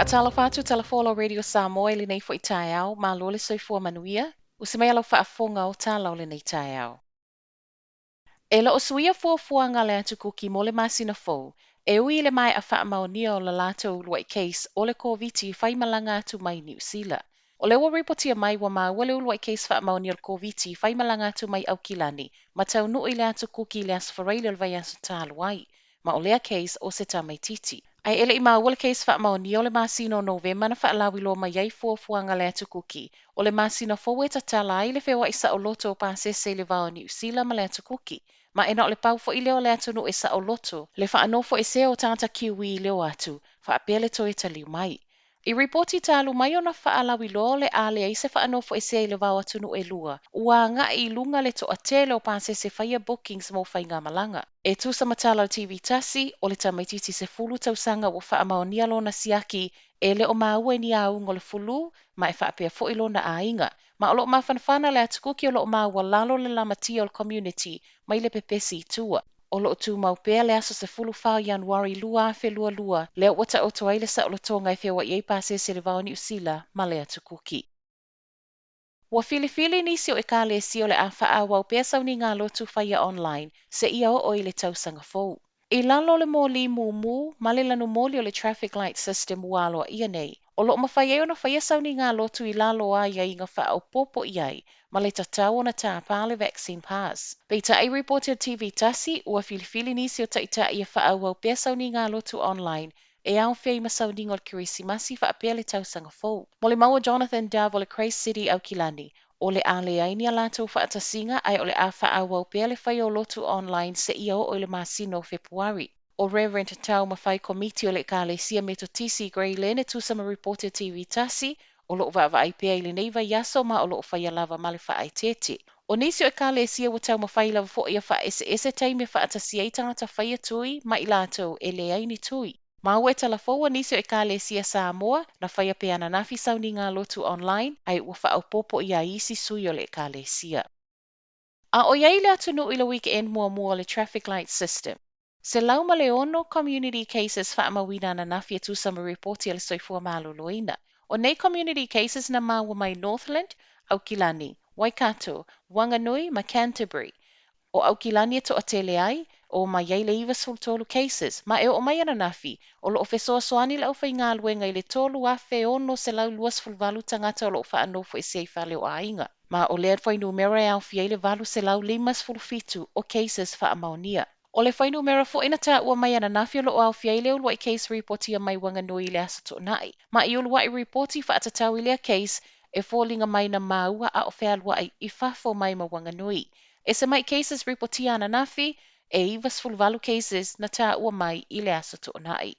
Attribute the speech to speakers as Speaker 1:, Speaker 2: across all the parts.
Speaker 1: Faatalofa atu Talafola Radio Samoa i lenei foi taeao, malo le soifua manuia. Usi mai lau faafofoga o tala o lenei taeao. E le o suia fuafuaga a le Atu Kuki mo le masina fou, e ui i le maea faamaonia o le latou uluai case o le Koviti i faimalaga atu mai Niu Sila. O lea ua ripotia mai ua maua le uluai case faamaonia o le Koviti i faimalaga atu mai Aukilani ma taunuu i le Atu Kuki i le Aso Faraile o le vaiaso talu ai, ma o lea case o se tamaititi. Ae e le i maua le case faamaonia o le masina o Novema na faalauiloa mai ai fuafuaga a le Atu Kuki o le masina fou e tatala ai le feoai saoloto o pasese i le va o Niu Sila ma le Atu Kuki, ma e na o le pau foi lea o le atunuu e saoloto le faanofoesea o tagata Kiwi i le o atu faapea le toe taliu mai. I ripoti talu mai ona faalauiloa o le a leai se faanofoesea i le va o atunuu e lua, ua agai i luga le toatele o pasese faia bookings mo faigamalaga. E tusa ma tala a le TV tasi, o le tamaititi 10 tausaga ua faamaonia lona siaki e le o maua i ni auga o le fulu ma e faapea foi lona aiga. Ma o lo o mafanafana le Atu Kuki o lo o maualalo le lamatia o le community mai le pepesi i tua. O lo o tumau pea le aso 14 o Ianuari 2022 lea ua taoto ai le saolotoga e feoai ai pasese i le va o Niu Sila ma le Atu Kuki. Ua filifili nisi o Ekalesia o le a faaauau pea sauniga lotu faia online seia oo i le tausaga fou. I lalo o le moli mumu ma le lanumoli o le traffic light system ua aloaia nei, o lo o mafai ai ona faia sauniga lotu i lalo o aiaiga faaopoopo i ai ma le tatau ona tapa le vaccine pass. Peitai, ripoti a le TV tasi, ua filifili nisi o taitai e faaauau pea sauniga lotu online e aofia ai ma sauniga o le Kerisimasi faapea le tausaga fou. Molimau ua Jonathan Dove o le Christ City Aukilani, o le a leai ni a latou faatasiga ae o le a faaauau pea le faia o lotu online seia oo i le masina o Fepuari. ʻO Reverend Taumafai Komiti o le Ekalesia Metotisi i Grey Lynn e tusa ma ripoti a TV tasi, o lo o vaavaai pea i lenei vaiaso ma o lo o faia lava ma le faaeteete. ʻO nisi o Ekalesia ua taumafai lava foi e faaeseese taimi e faatasi ai tagata faia tui ma i latou e leai ni tui. Maua e Talafou o nisi o Ekalesia Samoa na faia pea ananafi sauniga lotu online ae ua faaopoopo ʻia ai isi sui o le Ekalesia. A ʻoiai le atunuu i le weekend muamua o le traffic light system, 106 community cases faamauina ananafi e tusa ma ripoti a le Soifua Maloloina. ʻO nei community cases na maua mai Northland, Aukilani, Waikato, Wanganui ma Canterbury. ʻO ʻAukilani e toatele ai, ʻō mai ai le 93 cases, ma e oo mai ananafi, o lo o fesoasoani le aufaigaluega i le 3,628 tagata o lo o faanofoesea i fale o aiga. Ma o lea fuainumera e aofia ai le 857 o cases faamaonia. ʻO le fuainumera foi na taua mai ananafi o lo o aofia ai le uluai case ripotia mai Wanganui i le Aso Toonai. Ma i uluai ripoti faatatau i lea case e foliga mai na maua a o fealuai i fafo mai ma Wanganui. Ese mai cases ripotia ananafi, e 98 cases na taua mai i le Aso Toonai.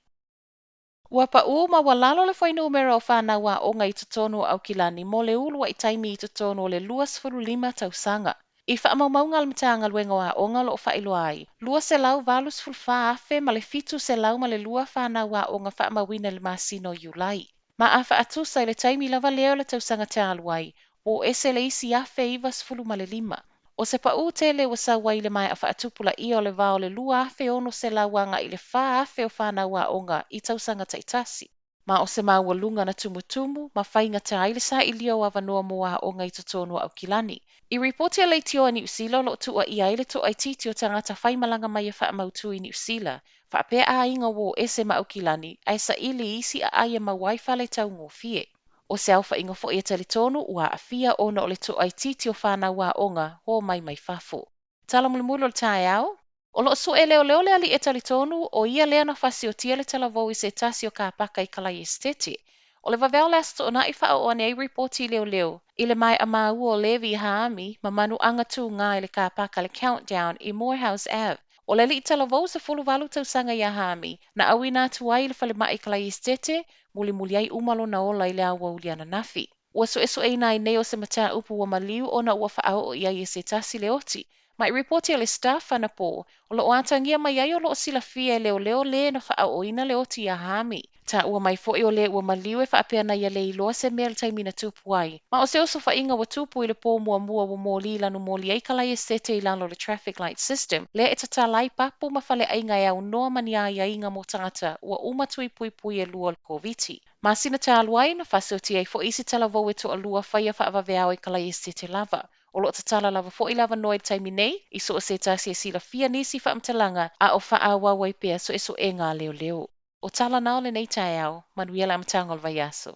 Speaker 1: Ua paʻū maualalo le fuainumera o fanau aoga i totonu o Aukilani mo le uluai taimi i totonu o le 25 tausaga. I faamaumauga a le Matagaluega o Aoga o lo o faailoa ai, 284,000 ma le 702 fanau aoga faamauina i le masina o Iulai. Ma a faatusa i le taimi lava lea o le tausaga talu ai, ua oo ese le isi 1,095. ʻO se paʻū tele ua sau ai i le maea faatupulaia o le va o le 2,600 agai i le 4,000 o fanau aoga i tausaga taitasi. Ma o se maualuga na tumutumu ma faigata ai le sailia o avanoa mo aoga i totonu o Aukilani. I ripoti a Leitio a Niu Sila o lo o tuuaia ai le toaitiiti o tagata faimalaga mai e faamautū i Niu Sila, faapea aiga ua o ese ma Aukilani ae saili i isi aai e maua ai fale taugofie. ʻO se aofaiga foi e talitonu ua aafia ona o le toaitiiti o fanau aoga o mai mai fafo. Tala mulimuli o le taeao, O lo o sue leoleo le alii e talitonu ʻo ia lea na fasiotia le talavou i se tasi o kāpaka i Kalaiestete. ʻO le vaveao o le Aso Toonai faaoo ane ai ripoti leoleo i le maea maua o Levi Haami ma manuaga tūgā i le kāpaka le Countdown i Moorhouse Ave. ʻO le alii talavou 18 tausaga iā Haami na ʻauina atu ai i le falemai i Kalaiestete mulimuli ai uma lona ola i le aoauli ananafi. Ua suesueina ai nei o se mataupu ua maliu ona ua faaoo i ai e se tasi le oti. Ma i ripoti a le Stuff anapo, o lo o atagia mai ai o lo o silafia e leoleo lē na faaooina le oti ia Hami. Taua mai foi o lē ua maliu e faapea na ia le iloa se mea i le taimi na tupu ai. Ma o se osofaiga ua tupu i le pō muamua ua moli lanumoli ai kalaesete i lalo o le traffic light system, lea e tatala ai papu ma faleaiga e aunoa ma ni aiaiga mo tagata ua uma tui puipui e lua o le Koviti. Masina talu ai na faasiotia ai foi isi talavou e toalua faia faavaveao i kalaesete lava. O lo o tatala lava foi le avanoa i le taimi nei i so o se tasi e silafia nisi faamatalaga a o faaauau ai pea suesuega a leoleo. O tala na o lenei taeao, manuia le amataga o le vaiaso.